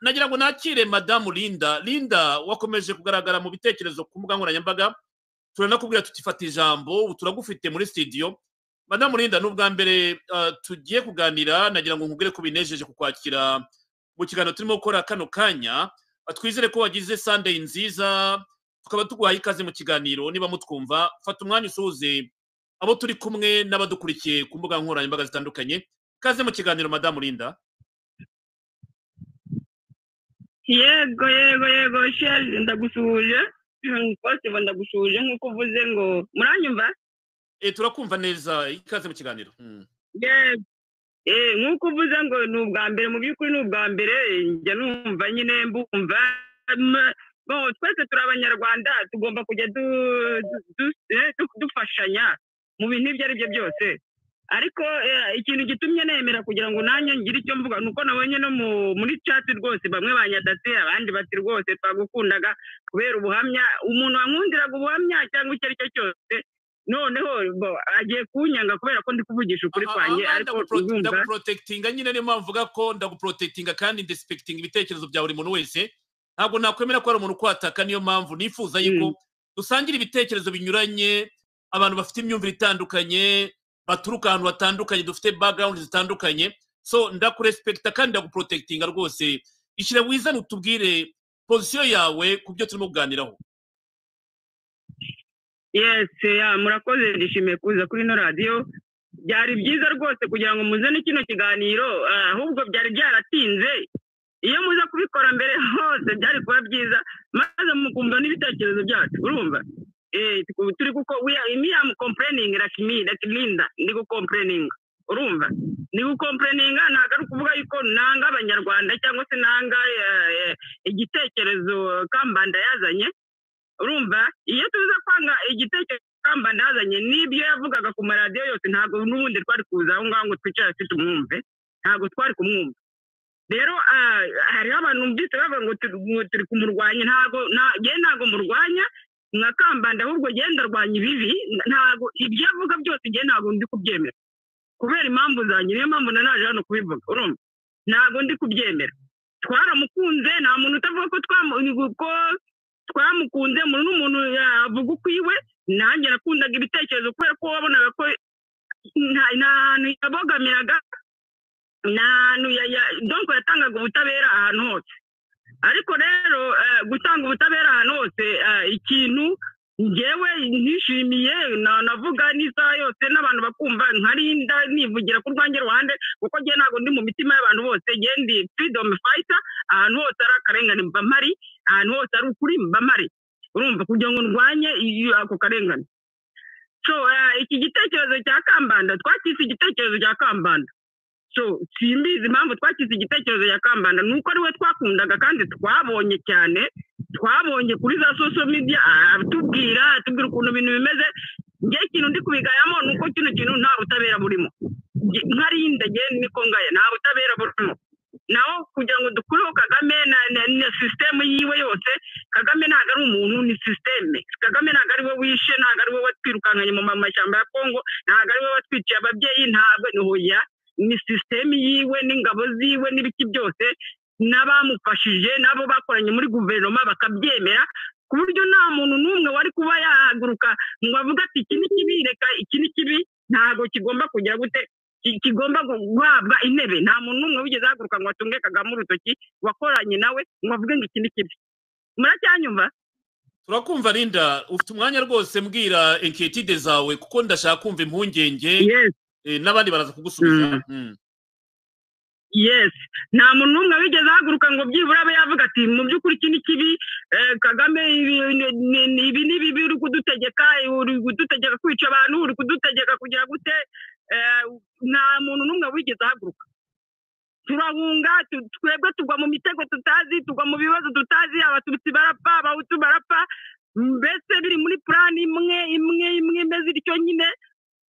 Nagira ngo nakire Madamu Linda. Linda, wakomeje kugaragara mu bitekerezo ku mbuga nkoranyambaga, turanakubwira tutifata ijambo, ubu turagufite muri studio. Madamu Linda, ni ubwa mbere tugiye kuganira, nagira ngo nkubwire ko binejeje kukwakira mu kiganiro turimo gukora kano kanya. Twizere ko wagize Sunday nziza, tukaba tuguhaye ikaze mu kiganiro. Niba mutwumva, fata umwanya usuhuze abo turi kumwe n'abadukurikiye ku mbuga nkoranyambaga zitandukanye. Ikaze mu kiganiro, Madamu Linda. Yego, yego, yego, sheri, ndagusuhuje rwose, ndagusuhuje. Nk'uko uvuze ngo muranyumva? Turakumva neza, ikaze mu kiganiro. Yego, nk'uko uvuze ngo ni ubwa mbere, mu by'ukuri ni ubwa mbere njya numva nyine mbumva. Bon, twese turi Abanyarwanda, tugomba kujya dufashanya mu bintu ibyo ari byo byose. Ariko ikintu gitumye nemera kugira ngo nanjye ngire icyo mvuga ni uko nabonye no muri chat rwose bamwe banyatatse, abandi bati: "Rwose twagukundaga kubera ubuhamya." Umuntu wankundiraga ubuhamya cyangwa icyo ari cyo cyose, noneho bo, agiye kunyanga kubera ko ndi kuvugisha ukuri kwanjye. Ariko urumva Ndaguprotectinga nyine, niyo mpamvu mvuga ko ndaguprotectinga kandi ndespectinga ibitekerezo bya buri muntu wese. Ntabwo nakwemera ko hari umuntu ukwataka, niyo mpamvu nifuza yuko dusangira ibitekerezo binyuranye, abantu bafite imyumvire itandukanye, baturuka ahantu hatandukanye, dufite background zitandukanye. So ndakurespecta kandi ndaguprotectinga rwose. Ishyire wizane, utubwire position yawe ku byo turimo kuganiraho. Yes, ya, murakoze. Ndishimiye kuza kuri ino radiyo. Byari byiza rwose kugira ngo muzane kino kiganiro, ahubwo byari byaratinze. Iyo muza kubikora mbere hose byari kuba byiza, maze mukumva n'ibitekerezo byacu. Urumva, turi kuko we are, me, am complaining like me, like Linda, ndi gucomplaining. Urumva, ndi gucomplaininga. Ntabwo ari ukuvuga yuko nanga Abanyarwanda cyangwa se nanga igitekerezo Kambanda yazanye. Urumva, iyo tuza kwanga igitekerezo Kambanda yazanye n'ibyo yavugaga ku maradiyo yose, ntabwo n'ubundi twari kuza aho ngaho ngo twicare tumwumve, ntabwo twari kumwumva. Rero hariho abantu numvise bavuga ngo turi kumurwanya. Ntabwo njye ntabwo murwanya nka Kambanda, ahubwo njye ndarwanya ibibi. Ntabwo ibyo avuga byose njye ntabwo ndi kubyemera kubera impamvu zanjye, niyo mpamvu nanaje hano kubivuga. Urumva, ntabwo ndi kubyemera. Twaramukunze, nta muntu utavuga ko twamukunze. Umuntu n'umuntu yavuga ukwiwe. Nanjye nakundaga ibitekerezo kubera ko wabonaga ko nta hantu yabogamiraga, nta hantu donc yatangaga ubutabera ahantu hose. Ariko rero gutanga ubutabera ahantu hose, ikintu ngewe ntishimiye, navuga n'isaha yose n'abantu bakumva, nkarinda nivugira ku rwanjye ruhande, kuko njye ntabwo ndi mu mitima y'abantu bose. Njye ndi freedom fighter. Ahantu hose ari akarengane mba mpari, ahantu hose ari ukuri mba mpari, urumva, kugira ngo ndwanye ako karengane. So iki gitekerezo cya Kambanda twakise igitekerezo cya Kambanda. So simbizi impamvu twakise igitekerezo cya Kambanda, ni uko ariwe twakundaga kandi twabonye cyane, twabonye kuri za social media atubwira ukuntu ibintu bimeze. Njye ikintu ndi kubigayamo ni uko kino kintu nta butabera burimo. Nkarinda njye niko ngaya, nta butabera burimo. Naho kugira ngo dukureho Kagame na sisitemu yiwe yose. Kagame ntabwo ari umuntu, ni sisiteme. Kagame ntabwo ari we wishe, ntabwo ari we watwirukankanye mu mashyamba ya Kongo, ntabwo ari we watwiciye ababyeyi, ntabwo ni hoya, ni sisiteme yiwe n'ingabo ziwe n'ibiki byose n'abamufashije n'abo bakoranye muri guverinoma bakabyemera, ku buryo nta muntu n'umwe wari kuba yahaguruka ngo avuge ati: "Iki ni kibi, reka iki ni kibi, ntabwo kigomba kugira gute, kigomba guhabwa intebe." Nta muntu n'umwe wigeze ahaguruka ngo atunge Kagame urutoki wakoranye nawe ngo avuge ngo iki ni kibi. Muracyanyumva? Turakumva, Linda, ufite umwanya rwose. Mbwira inquiétude zawe kuko ndashaka kumva impungenge. N'abandi baraza kugusubiza. Yes, nta muntu n'umwe wigeze ahaguruka ngo byibura abe yavuga ati: "Mu by'ukuri iki ni kibi, Kagame, ibi ni bibi uri kudutegeka, uri kudutegeka kwica abantu, uri kudutegeka kugira gute." Nta muntu n'umwe wigeze ahaguruka. Turahunga, twebwe tugwa mu mitego tutazi, tugwa mu bibazo tutazi. Abatutsi barapfa, Abahutu barapfa, mbese biri muri plan imwe imwe imwe imeze ityo nyine.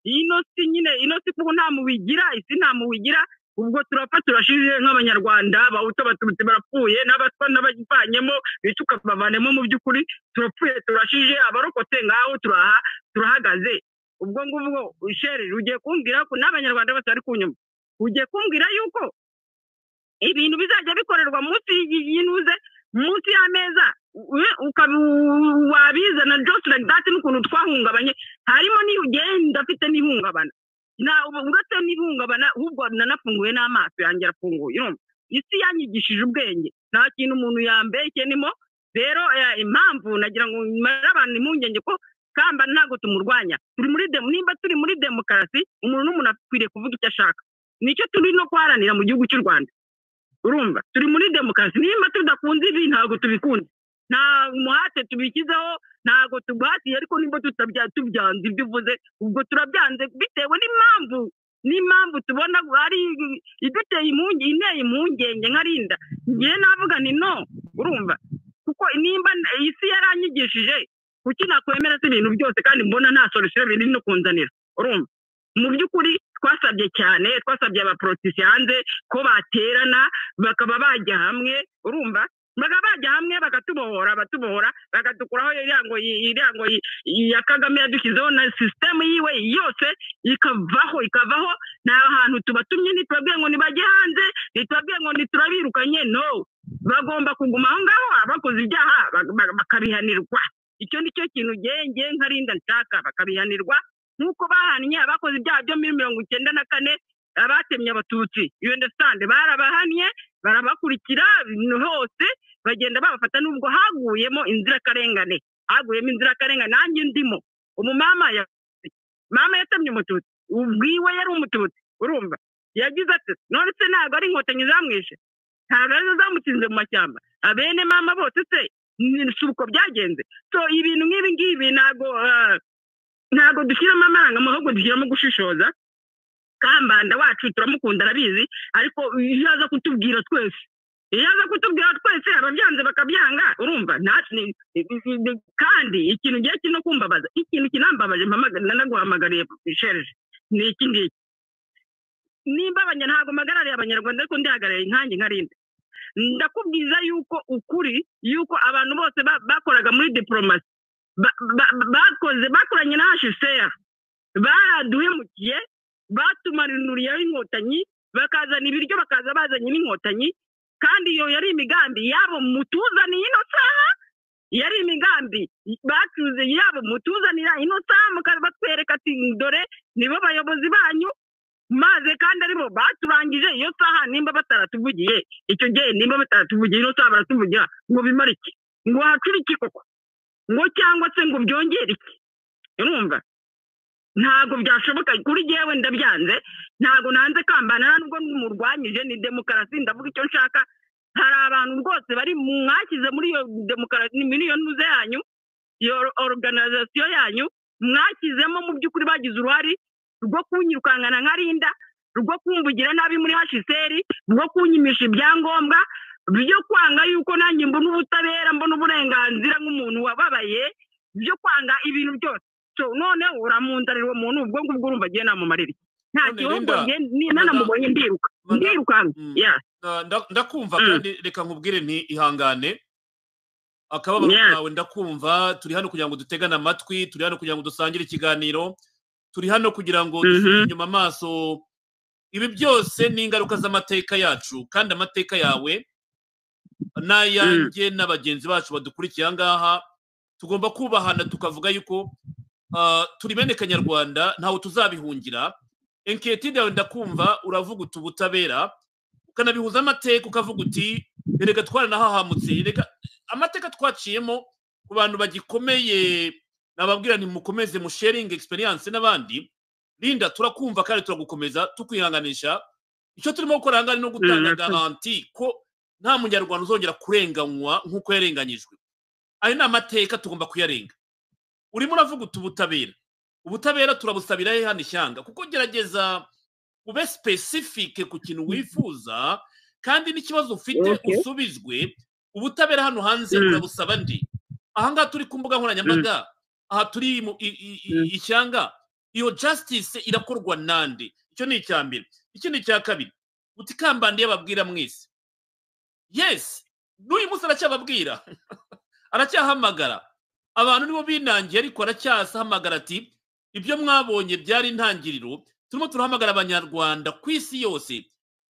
Ino si nyine, ino si kuko nta muwigira, isi nta muwigira. Ubwo turapfa turashize nk'Abanyarwanda, Abahutu, Abatutsi barapfuye, n'Abatwa n'abavanyemo bica ukabavanemo. Mu by'ukuri turapfuye turashije, abarokotse ngaho turaha turahagaze. Ubwo ngubwo, sheri, ugiye kumbwira ko n'Abanyarwanda bose bari kunyuma, ugiye kumbwira yuko Ibintu bizajya bikorerwa munsi y'intuze, munsi y'ameza, wabizana just like that. N'ukuntu twahungabanye, harimo n'ugenda afite n'ihungabana. Uretse n'ihungabana, ahubwo nanafunguye n'amaso yanjye arafunguye. Urumva, isi yanyigishije ubwenge, nta kintu umuntu yambeshye nimo. Rero impamvu nagira ngo mare abantu impungenge ko Kamba ntabwo tumurwanya. Turi muri demo. Nimba turi muri demokarasi, umuntu n'umuntu akwiriye kuvuga icyo ashaka. Nicyo turi no guharanira mu gihugu cy'u Rwanda. Urumva, turi muri demokarasi. Nimba tudakunze ibi, ntabwo tubikunze, nta muhate tubishyizeho, ntabwo tuguhatiye. Ariko nimba tubyanze ibyo uvuze, ubwo turabyanze bitewe n'impamvu tubona ari iduteye impungenge, inteye impungenge nka Linda. Ngiye navuga ni no. Urumva, kuko nimba isi yaranyigishije, kuki nakwemera se ibintu byose kandi mbona nta solution biri no kunzanira? Urumva, mu by'ukuri twasabye cyane, twasabye abaporotisi hanze ko baterana, bakaba bajya hamwe. Urumva, bakaba bajya hamwe bakatubohora, batubohora, bakadukuraho iriya ngo ya Kagame yadushyizeho na sisitemu yiwe yose ikavaho, ikavaho. Nta hantu tubatumye, ntitubabwiye ngo nibajye hanze, ntitubabwiye ngo ntiturabirukanye. No, bagomba kuguma aho ngaho, abakoze ibyaha bakabihanirwa. Icyo ni cyo kintu nge nka Linda nshaka, bakabihanirwa nk'uko bahannye abakoze ibyaha byo muri 94, abatemye Abatutsi. You understand? Barabahannye, barabakurikira hose, bagenda babafata, nubwo haguyemo inzirakarengane, haguyemo inzirakarengane, nanjye ndimo. Umumama ya mama yatemye Umututsi, ubwiwe yari Umututsi. Urumva, yagize ati: "None se ntabwo ari Inkotanyi zamwishe? Ntabwo arizo zamutsinze mu mashyamba? Abene mama bose se si uko byagenze?" So ibintu nk'ibi ngibi ntabwo dushyiramo amarangamuntu, ahubwo dushyiramo gushishoza. Kambanda wacu turamukunda, arabizi. Ariko iyo aza kutubwira twese, iyo aza kutubwira twese, ababyanze bakabyanga. Urumva, kandi ikintu ngiye kino kumbabaza, ikintu kinambabaje, nanaguhamagariye shereje, ni iki ngiki: nimba ntabwo mpagarariye Abanyarwanda, ariko ndihagarariye nkanjye nka Linda, ndakubwiza yuko ukuri yuko abantu bose bakoraga muri diporomasi, bakoze, bakoranye na HCR, baraduhemukiye, batumanuriyeho Inkotanyi, bakazana ibiryo, bakaza bazanye n'Inkotanyi. Kandi iyo yari imigambi yabo mutuzaniye ino saha, yari imigambi bacuze yabo mutuzanira ino saha, batwereka ati: "Dore nibo bayobozi banyu." Maze kandi aribo baturangije iyo saha. Nimba bataratuvugiye icyo gihe, nimba bataratuvugiye ino saha, baratuvugira ngo bimare iki? Ngo hacure iki koko? Ngo cyangwa se ngo byongere iki? Urumva, ntabwo byashoboka. Kuri jyewe ndabyanze. Ntabwo nanze Kambana, nubwo murwanyije. Ni demokarasi, ndavuga icyo nshaka. Hari abantu rwose bari mwashyize muri iyo demokarasi, muri iyo ntuze yanyu, iyo organization yanyu mwashyizemo, mu by'ukuri bagize uruhare rwo kunyirukankana nka Linda, rwo kumvugira nabi muri HCR, rwo kunyimisha ibyangombwa, byo kwanga yuko nanjye mbona ubutabera, mbona uburenganzira nk'umuntu wababaye, byo kwanga ibintu byose. So none uramunzanira uwo muntu, ubwo ngubwo urumva agiye namumarira iki? Nta None gihugu. Linda, Nanamubonye ndiruka, ndirukanka. Ya. Ndakumva. Kandi reka nkubwire nti ihangane, akababaro kawe ndakumva. Turi hano kugira ngo dutegane amatwi, turi hano kugira ngo dusangire ikiganiro, turi hano kugira ngo dusubize inyuma amaso. Ibi byose ni ingaruka z'amateka yacu, kandi amateka yawe n'ayanjye n'abagenzi bacu badukurikiye aha ngaha, tugomba kubahana, tukavuga yuko turi bene Kanyarwanda, ntawe tuzabihungira. Inquiétude yawe ndakumva. Uravuga uti ubutabera, ukanabihuza amateka, ukavuga uti erega twaranahahamutse, reka amateka twaciyemo. Ku bantu bagikomeye nababwira nti mukomeze musharinge experience n'abandi. Linda, turakumva kandi turagukomeza, tukwihanganisha. Icyo turimo gukora aha ngaha ni no gutanga garantie ko nta Munyarwanda uzongera kurenganywa nk'uko yarenganyijwe. Ayo ni amateka, tugomba kuyarenga. Urimo uravuga uti ubutabera, ubutabera turabusabira he hano ishyanga? Kuko gerageza ube specific ku kintu wifuza kandi n'ikibazo ufite usubizwe. Ubutabera hano hanze urabusaba ndi? Ahangaha turi ku mbuga nkoranyambaga, aha turi mu ishyanga, iyo justice irakorwa nande? Icyo ni icya mbere. Ikindi cya kabiri, uti Kambanda yababwira mwese. Yes, n'uyu munsi aracyababwira, aracyahamagara abantu, nibo binangiye, ariko aracyahamagara ati: "Ibyo mwabonye byari intangiriro." Turimo turahamagara Abanyarwanda ku isi yose.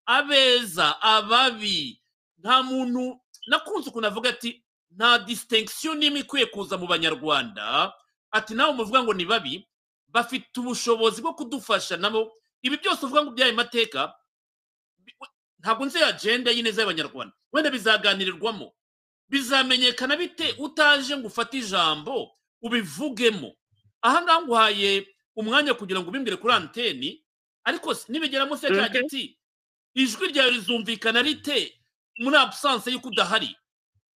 Abeza, ababi, nta muntu. Nakunze ukuntu avuga ati nta distinction n'imwe ikwiye kuza mu Banyarwanda, ati nawe muvuga ngo ni babi, bafite ubushobozi bwo kudufasha nabo. Ibi byose uvuga ngo by'ayo mateka, ntabwo nzi agenda y'ineza y'Abanyarwanda, wenda bizaganirirwamo, bizamenyekana bite utaje ngo ufate ijambo ubivugemo? Aha ngaha nguhaye umwanya kugira ngo ubimbwire kuri anteni, ariko nibigera munsi ya cya giti, ijwi ryawe rizumvikana rite muri absence y'uko udahari?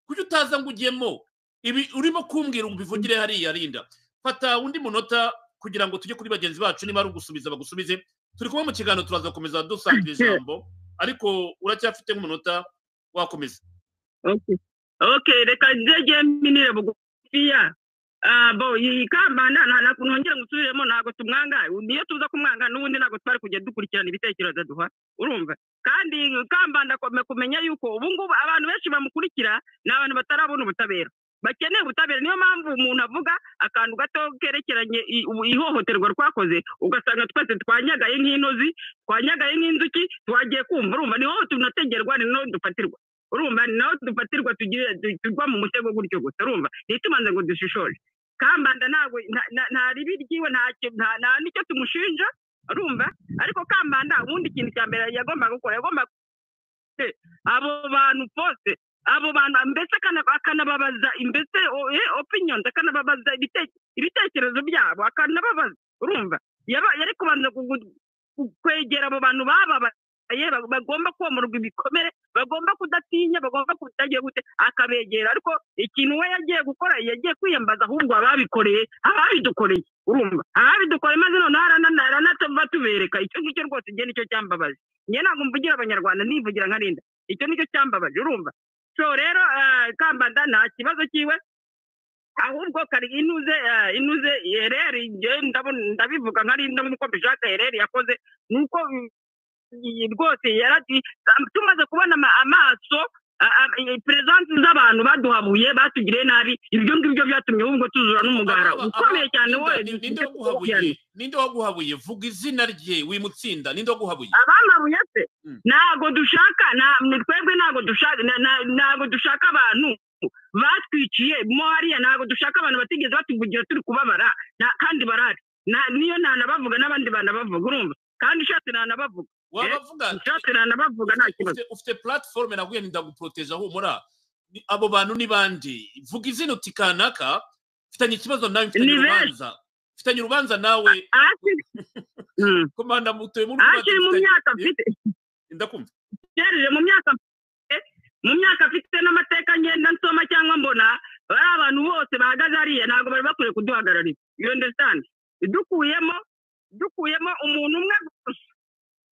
Kuki utaza ngo ujyemo, ibi urimo kumbwira ngo ubivugire hariya? Rinda, fata undi munota kugira ngo tujye kuri bagenzi bacu, niba ari ugusubiza bagusubize. Turi kumwe mu kiganiro, turaza gukomeza dusangira ijambo, ariko uracyafite nk'umunota, wakomeza. Okay, reka njye minire bugufiya. Bo iyi Kambanda, nongere ngusubiremo, ntabwo tumwanga. Niyo tuza kumwanga n'ubundi ntabwo twari kujya dukurikirana ibitekerezo aduha, urumva? Kandi Kambanda kumenya yuko ubu ngubu abantu benshi bamukurikira ni abantu batarabona ubutabera, bakeneye ubutabera. Niyo mpamvu umuntu avuga akantu gato kerekeranye ihohoterwa twakoze, ugasanga twese twanyagaye nk'intozi, twanyagaye nk'inzuki, twagiye kumva, urumva? Niho tunategerwa, ni naho dufatirwa, urumva? Ni naho dufatirwa, tugwa mu mutego gutyo gusa, urumva? Ntitubanze ngo dushishoje. Kambanda ntabwo nta ribi ryiwe, nta n'icyo tumushinja, urumva? Ariko Kambanda ubundi ikintu cya mbere yagombaga gukora, yagomba abo bantu bose, abo bantu mbese akanababaza mbese opinions, akanababaza ibitekerezo byabo, akanababaza, urumva? Yari kubanza kwegera abo bantu bababaye, bagomba komorwa ibikomere, bagomba kudatinya, bagomba kutagira gute, akabegera. Ariko ikintu we yagiye gukora, yagiye kwiyambaza ahubwo ababikoreye, ababidukoreye, urumva? Ababidukoreye, maze noneho aranatuma tubereka icyo ngicyo. Rwose njye nicyo cyambabaje. Njye ntabwo mvugira Abanyarwanda, nivugira nka Linda, icyo nicyo cyambabaje, urumva? So rero Kambanda nta kibazo cyiwe, ahubwo kari inuze erreur. Njye ndabona, ndabivuga nka Linda nk'uko mbishaka. Erreur yakoze nuko rwose yarati tumaze kubona amaso presence z'abantu baduhabuye, batugiriye nabi, ibyo ngibyo byatumye ahubwo tuzura n'umugara ukomeye cyane we. Ninde waguhabuye? Ninde waguhabuye? Vuga izina rye, wimutsinda. Ninde waguhabuye? Abamabuye se? Ntabwo dushaka, twebwe ntabwo dushaka, ntabwo dushaka abantu batwiciye mo hariya, ntabwo dushaka abantu batigeze batuvugira turi kubabara, kandi barahari. Niyo ntanabavuga n'abandi banabavuga, urumva? Kandi ushatse ntanabavuga. Wabavuga. Ushatse ntanabavuga, nta kibazo. Ufite platform, naguye ndaguproteja, humura. Abo bantu ni bande? Vuga izina uti kanaka mfitanye ikibazo nawe, mfitanye Ni benshi. urubanza, mfitanye urubanza nawe. Komanda mutuye muri Akiri mu myaka mfite Ndakumva. Serge, mu myaka mfite n'amateka ngenda nsoma cyangwa mbona, bari abantu bose bahagaze hariya ntabwo bari bakwiye kuduhagararira, you understand? Dukuyemo umuntu umwe gusa,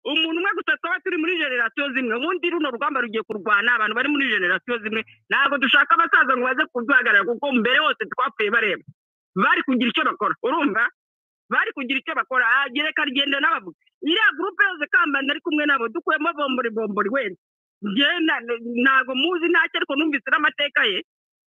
umuntu umwe gusa, twaba turi muri génération zimwe. Ubundi runo rugamba rugiye kurwana abantu bari muri génération zimwe. Ntabwo dushaka abasaza ngo baze kuduhagarara, kuko mbere hose twapfuye bareba, bari kugira icyo bakora, urumva? Bari kugira icyo bakora. Reka rigenda n'abavuga iriya groupe yose Kambanda ari kumwe nabo, dukuyemo bombori bombori wenda, njye ntabwo muzi ntacyo, ariko numvise n'amateka ye,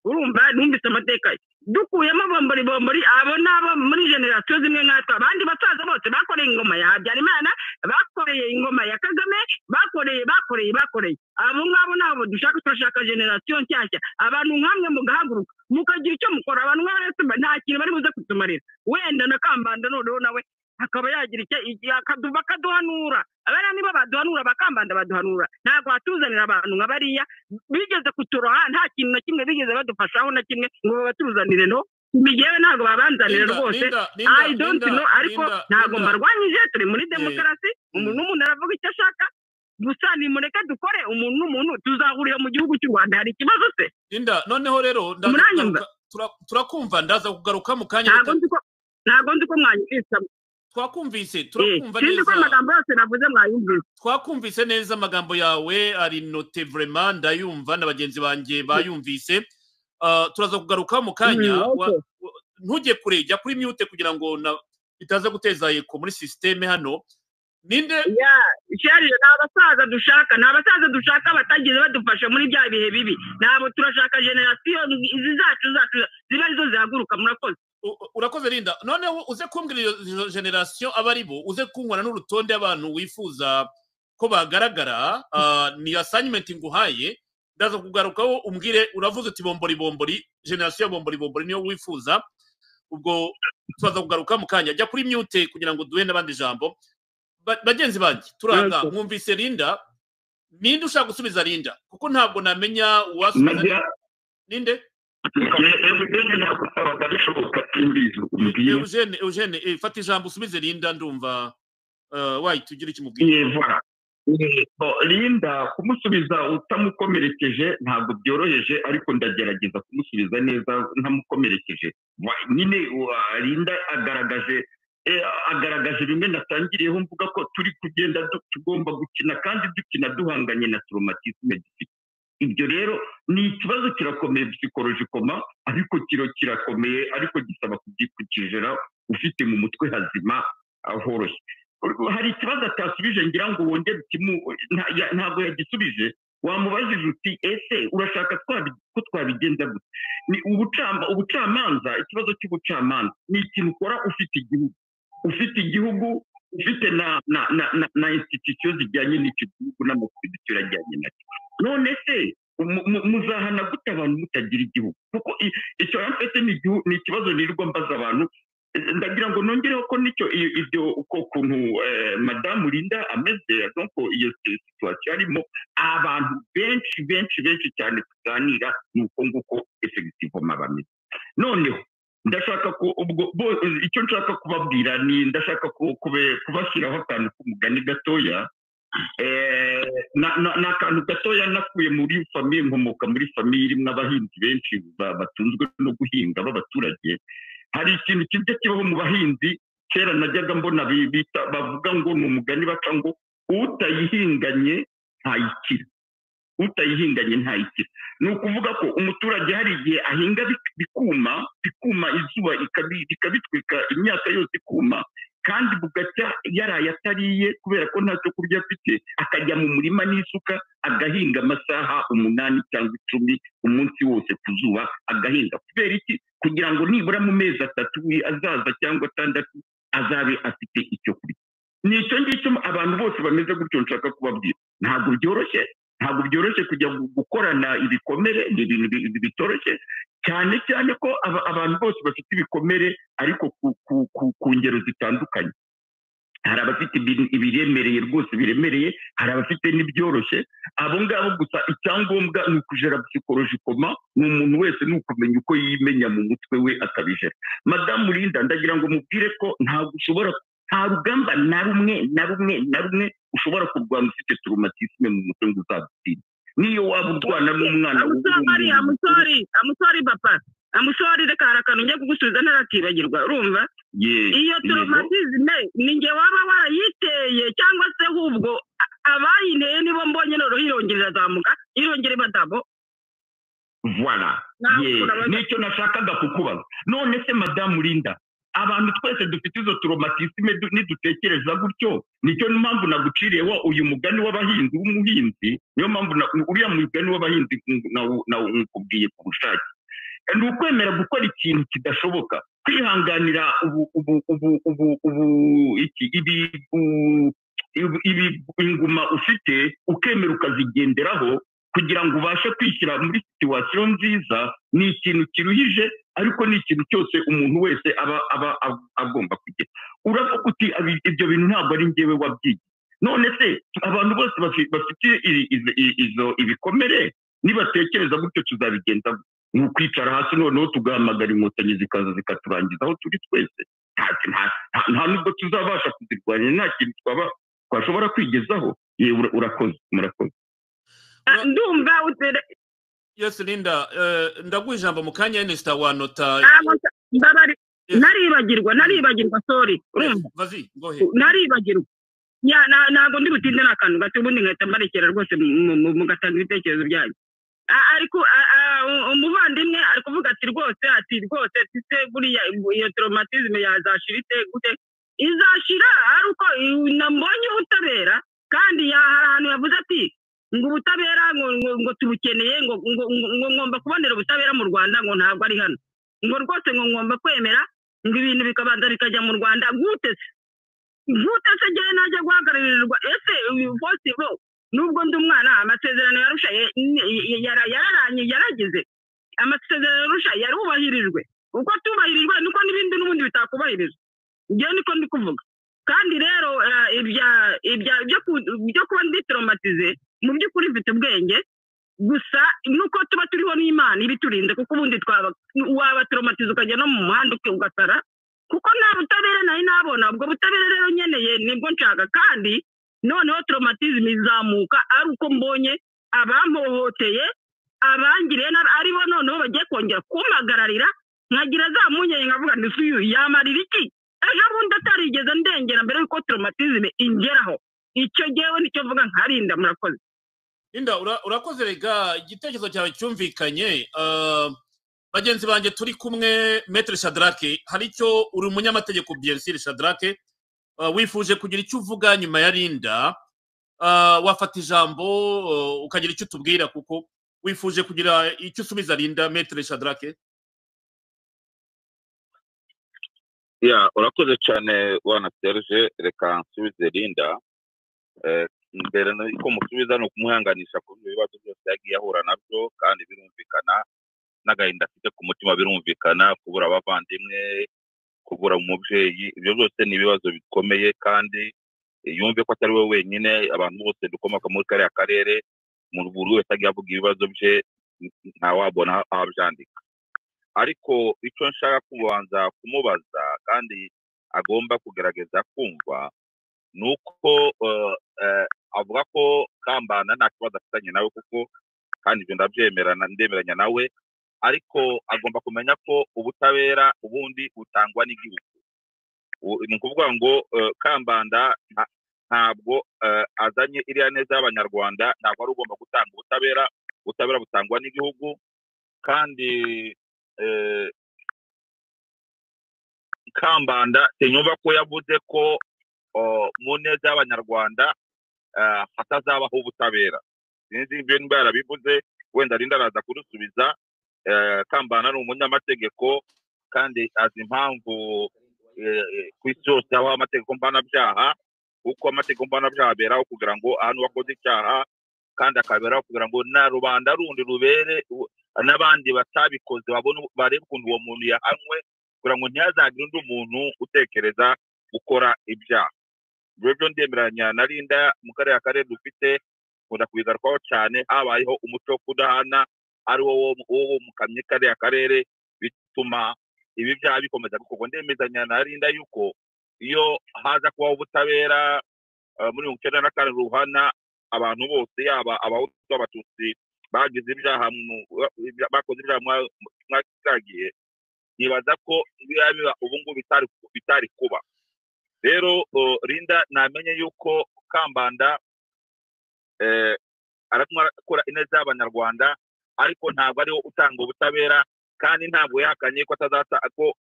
urumva? Numvise amateka ye. Dukuyemo bombori bombori, abo nabo muri génération zimwe nkatwe. Abandi basaza bose bakoreye ingoma ya Habyarimana, bakoreye ingoma ya Kagame, bakoreye, bakoreye, bakoreye, abo ngabo nabo dushaka. Turashaka génération nshyashya, abantu nkamwe mugahaguruka mukagira icyo mukora. Abantu nk'aba nta kintu bari buze kutumarira. Wenda na Kambanda noneho nawe akaba yagira icyo bakaduhanura. Abariya nibo baduhanura, bakambanda baduhanura. Ntabwo batuzanira abantu nka bariya bigeze kuturoha, nta kintu na kimwe bigeze badufashaho na kimwe ngo babatuzanire. No migewe ntabwo babanzanira rwose. I don't know, ariko ntabwo mbarwanyije. Turi muri demokarasi, umuntu n'umuntu aravuga icyo ashaka. Gusa nimureke dukore, umuntu n'umuntu tuzahurira mu gihugu cy'u Rwanda. Hari ikibazo se? Linda, noneho rero ndaza Muranyumva? Turakumva, ndaza kugaruka mu kanya. Ntabwo nzi ko mwanyumvise. Twakumvise, turakumva Sinzi ko neza. amagambo yose navuze mwayumvise. Twakumvise neza, amagambo yawe ari noté, vraiment ndayumva na bagenzi banjye bayumvise. Turaza kugaruka mu kanya. Ntujye kure, jya kuri mute kugira ngo bitaza guteza écho muri système hano. Ninde? Ya Serge, ni abasaza dushaka, ni abasaza dushaka batagize badufasha muri bya bihe bibi. Ntabwo turashaka génération izi zacu ziba arizo zihaguruka. Murakoze. Urakoze Linda. Noneho uze kumbwira iyo génération aba ari bo, uze kunkora n'urutonde y'abantu wifuza. Ko bagaragara, ni assignment nguhaye. Ndaza kugarukaho umbwire. Uravuze uti bombori bombori, génération ya bombori bombori niyo wifuza. Ubwo turaza kugaruka mu kanya. Jya kuri mute kugira ngo duhe n'abandi ijambo. Bagenzi banjye, turanga mwumvise Linda. Ninde ushaka gusubiza Linda? Kuko ntabwo namenya uwasubiza. Ninde? Eugene, nagusabaga bishoboka, simbizi, umbwire. Eugene, Eugene, fata ijambo usubize Linda. Ndumva wahita ugira icyo umubwira. Voilà. Bon, Linda kumusubiza utamukomerekeje ntabwo byoroheje, ariko ndagerageza kumusubiza neza ntamukomerekeje. Nyine Linda agaragaje bimwe natangiriyeho mvuga ko turi kugenda tugomba gukina kandi dukina duhanganye na traumatisme dufite. Ibyo rero ni ikibazo kirakomeye psychologiquement, ariko kiro kirakomeye, ariko gisaba kukijera ufite mu mutwe hazima horoshye. Hari ikibazo atasubije, ngira ngo wongere ntabwo yagisubije. Wamubajije uti: "Ese urashaka ko twabigenza gute?" Ni ubucamanza. Ikibazo cy'ubucamanza ni ikintu ukora ufite igihugu, ufite igihugu, ufite na institution zijyanye n'icyo gihugu n'amaproduction ajyanye nacyo. None se muzahana gute abantu mutagira igihugu? Kuko icyo mfite ni ikibazo nirirwa mbaza abantu. Ndagira ngo nongereho ko nicyo ibyo uko kuntu madamu Linda ameze, donc iyo situation arimo, abantu benshi benshi benshi cyane tuganira ni uko nguko effectivement bameze. Noneho ndashaka ko ubwo icyo nshaka kubabwira ni ndashaka kubashyiraho akantu k'umugani gatoya. Ni akantu gatoya nakuye muri famille. Nkomoka muri famille irimo abahinzi benshi batunzwe no guhinga b'abaturage. Hari ikintu kijya kibaho mu bahinzi. Kera najyaga mbona bavuga ngo ni umugani baca ngo: "Utayihinganye ntayikira, utayihinganye ntayikira." Ni ukuvuga ko umuturage hari igihe ahinga bikuma, bikuma, izuba rikabitwika, imyaka yose ikuma, kandi bugacya yaraye atariye kubera ko nta cyo kurya afite, akajya mu murima n'isuka agahinga amasaha 8 cyangwa 10, umunsi wose ku zuba agahinga. Kubera iki? Kugira ngo nibura mu mezi 3 azaza cyangwa 6 azabe afite icyo kurya. Ni icyo ngicyo abantu bose bameze gutyo nshaka kubabwira. Ntabwo byoroshye, ntabwo byoroshye kujya gukorana ibikomere. Ni ibintu bitoroshye cyane cyane ko abantu bose bafite ibikomere, ariko ku ngero zitandukanye. Hari abafite ibiremereye rwose biremereye, hari abafite n'ibyoroshye. Abo ngabo gusa icyangombwa ni ukujera psychologiquement. Ni umuntu wese ni ukumenya uko yimenya mu mutwe we akabijera. Madamu Linda, ndagira ngo mubwire ko ntabwo ushobora, nta rugamba na rumwe na rumwe na rumwe ushobora kurwana ufite traumatisme mu mutwe ngo uzagutsinde, niyo waba urwana n'umwana. I'm sorry, I'm sorry, I'm sorry papa, I'm sorry. Reka, hari akantu ngiye kugusubiza ntarakibagirwa, urumva? Iyo traumatisme ni njye waba warayiteye cyangwa se ahubwo abayinteye nibo mbonye noneho irongera irazamuka, irongera iba? Voilà, nicyo nashakaga kukubaza. None se madamu Linda, abantu twese dufite izo traumatisme nidutekereza gutyo, nicyo mpamvu naguciriyeho uyu mugani w'abahinzi, w'umuhinzi. Niyo mpamvu uriya mugani w'abahinzi nkubwiye ku bushake. Ni ukwemera gukora ikintu kidashoboka, kwihanganira ubu ubu ubu ubu ubu iki ibi ibi inguma ufite, ukemera ukazigenderaho kugira ngo ubashe kwishyira muri situation nziza. Ni ikintu kiruhije, ariko ni ikintu cyose umuntu wese aba agomba kugira. Uravuga uti: "Ibyo bintu ntabwo ari njyewe wabyigiye." None se abantu bose bafite izo ibikomere nibatekereza gutyo tuzabigenza? Ni ukwicara hasi noneho tugahamagara Inkotanyi zikaza zikaturangiza aho turi twese. Nta nubwo tuzabasha kuzirwanya, nta kintu twaba twashobora kwigezaho. Yewe, urakoze, murakoze. Ndumva. Yes, Linda, ndaguha ijambo mu kanya. Ernest wanota. Ntaribagirwa, ntaribagirwa, sorry. Urumva, ntaribagirwa. Ntabwo ndi butinde, ni akantu gato, ubundi nkahita mbarekera rwose mugatanga ibitekerezo byanyu. Ariko umuvandimwe ari kuvuga ati rwose, ati rwose se buriya iyo traumatisme yazashira ite? Gute izashira? Ari uko nambonye ubutabera. Kandi hari ahantu yavuze ati ngo ubutabera ngo tubukeneye, ngo ngomba kubonera ubutabera mu Rwanda, ngo ntabwo ari hano, ngo rwose ngo ngomba kwemera ngo ibintu bikabanza bikajya mu Rwanda. Gute se? Gute se njyewe najya guhagararirwa? Ese possible, nubwo ndi umwana, amasezerano yarusha yararanye, yaragize amasezerano yarusha yarubahirijwe. Uko atubahirijwe niko n'ibindi n'ubundi bitakubahirizwa. Njyewe niko ndi kuvuga. Kandi rero ibyo kuba ndi traumatisé, mu by'ukuri mfite ubwenge, gusa nuko tuba turiho n'Imana ibiturinze, kuko ubundi twaba waba traumatisé ukajya no mu muhanda ugasara, kuko nta butabera nari nabona. Ubwo butabera rero nkeneye, nibwo nshaka. Kandi noneho traumatisme izamuka ari uko mbonye abampohoteye, abangiriye nabi, aribo noneho bagiye kongera kumpagararira, nkagira za mpungenge, nkavuga nti: "Uyu yamarira iki ejo bundi atarigeze ndengera mbere y'uko traumatisme ingeraho?" Icyo ngewe nicyo mvuga nkarinda. Murakoze. Linda, urakoze. Rega igitekerezo cyawe cyumvikanye. Bagenzi banjye turi kumwe, Maître Shadrake, hari icyo, uri umunyamategeko bien sûr, Shadrake, wifuje kugira icyo uvuga nyuma ya Linda. Wafata ijambo, ukagira icyo utubwira, kuko wifuje kugira icyo usubiza Linda, Maître Shadrake. Ya, urakoze cyane wana Serge. Reka nsubize Linda. Mbere ko musubiza ni ukumuhanganisha ku bibazo byose yagiye ahura nabyo, kandi birumvikana n'agahinda afite ku mutima, birumvikana kubura abavandimwe, kubura umubyeyi, ibyo byose ni ibibazo bikomeye. Kandi yumve ko atari we wenyine, abantu bose dukomoka muri kariya karere, buri wese agiye avuga ibibazo bye, ntawabona aho abyandika. Ariko icyo nshaka kubanza kumubaza kandi agomba kugerageza kumva ni uko avuga ko Kambanda nta kibazo afitanye nawe kuko, kandi ibyo ndabyemera, ndemeranya nawe, ariko agomba kumenya ko ubutabera ubundi butangwa n'igihugu. Ni ukuvuga ngo Kambanda ntabwo azanye iriya neza y'Abanyarwanda, ntabwo ari ugomba gutanga ubutabera. Ubutabera butangwa n'igihugu. Kandi Kambanda sinyumva ko yavuze ko mu neza y'Abanyarwanda hatazabaho ubutabera. Sinzi ibyo niba yarabivuze, wenda Linda araza kudusubiza. Kambanda ni umunyamategeko kandi azi impamvu ku isi yose habaho amategeko mpanabyaha, kuko amategeko mpanabyaha aberaho kugira ngo ahantu wakoze icyaha, kandi akaberaho kugira ngo na rubanda rundi rubere n'abandi batabikoze babone, barebe ukuntu uwo muntu yahanwe, kugira ngo ntihazagire undi muntu utekereza gukora ibyaha. Ibyo byo ndemeranya na Linda. Mu kariya karere dufite, nkunda kubigarukaho cyane, habayeho umuco wo kudahana, ari wo wo mukamye kariya karere, bituma ibi byaha bikomeza gukorwa. Ndemezanya na Linda yuko iyo haza kubaho ubutabera muri 94 ruhana abantu bose, yaba Abahutu, Abatutsi bagize ibyaha, bakoze ibyaha mwa kiriya gihe, nibaza ko biba biba ubu ngubu bitari kuba. Rero Linda namenye yuko Kambanda aratuma akora ineza y'Abanyarwanda, ariko ntabwo ariwe utanga ubutabera, kandi ntabwo yahakanye ko atazata ko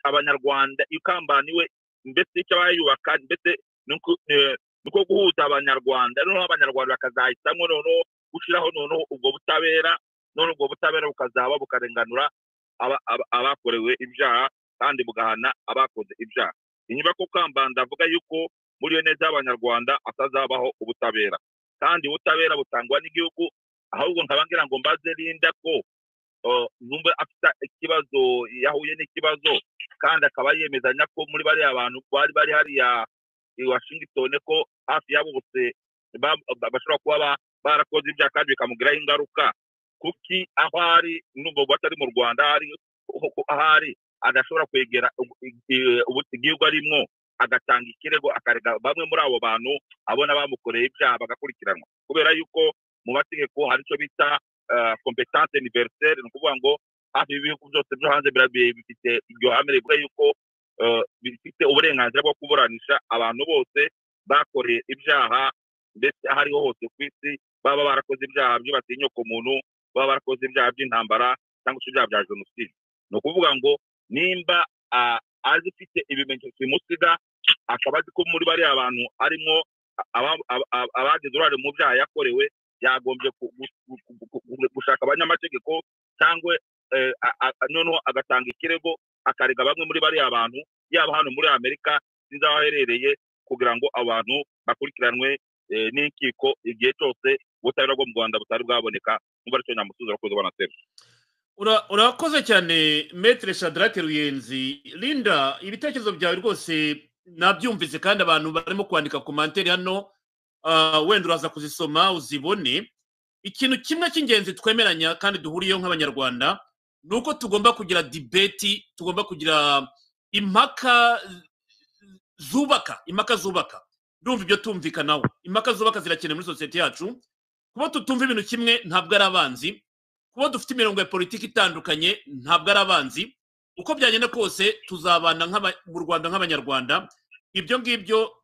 Abanyarwanda. Kambanda iwe mbese icyo aba yubaka mbese ni uko guhuza Abanyarwanda, noneho Abanyarwanda bakazahitamo noneho gushyiraho noneho ubwo butabera, none ubwo butabera bukazaba bukarenganura abakorewe ibyaha kandi bugahana abakoze ibyaha. Inyuma ko Kambanda avuga yuko muri iyo neza y'Abanyarwanda atazabaho ubutabera, kandi ubutabera butangwa n'igihugu. Ahubwo nkaba ngira ngo mbaze Linda ko numva afite ikibazo, yahuye n'ikibazo, kandi akaba yemezanya ko muri bariya bantu bari bari hariya i Washington ko hafi yabo bose bashobora kuba barakoze ibyaha kandi bikamugiraho ingaruka, kuki aho ari, nubwo batari mu Rwanda, ahari ahari adashobora kwegera igihugu arimwo, agatanga ikirego, akarega bamwe muri abo bantu abona bamukoreye ibyaha, bagakurikiranwa? Kubera yuko mu mategeko hari icyo bita compétence universelle, ni ukuvuga ngo hafi y'ibihugu byose byo hanze bifite iryo hame rivuga yuko bifite uburenganzira bwo kuburanisha abantu bose bakoreye ibyaha, ndetse aho ariho hose ku isi, baba barakoze ibyaha byibasiye inyokomuntu, baba barakoze ibyaha by'intambara cyangwa se ibyaha bya jenoside. Ni ukuvuga ngo nimba azi ufite ibimenyetso bimusiga, akaba azi ko muri bariya bantu harimo abagize uruhare mu byaha yakorewe, yagombye gushaka abanyamategeko cyangwa noneho agatanga ikirego, akarega bamwe muri bariya bantu, yaba hano muri Amerika. Sinzi aho aherereye, kugira ngo abantu bakurikiranwe n'inkiko igihe cyose ubutabera bwo mu Rwanda butari bwaboneka. Niba aricyo nyamusubiza, urakoze bwana Serge. Urakoze cyane, Maître Shadrack Ruyenzi. Linda, ibitekerezo byawe rwose nabyumvise, kandi abantu barimo kwandika commentaires hano, wenda uraza kuzisoma uzibone. Ikintu kimwe cy'ingenzi twemeranya kandi duhuriyeho nk'Abanyarwanda ni uko tugomba kugira debate, tugomba kugira impaka zubaka, impaka zubaka. Ndumva ibyo tumvikanaho. Impaka zubaka zirakenewe muri sosiyete yacu. Kuba tutumva ibintu kimwe ntabwo ari abanzi, kuba dufite imirongo ya politiki itandukanye ntabwo ari abanzi. Uko byagenda kose tuzabana mu Rwanda nk'Abanyarwanda, ibyo ngibyo.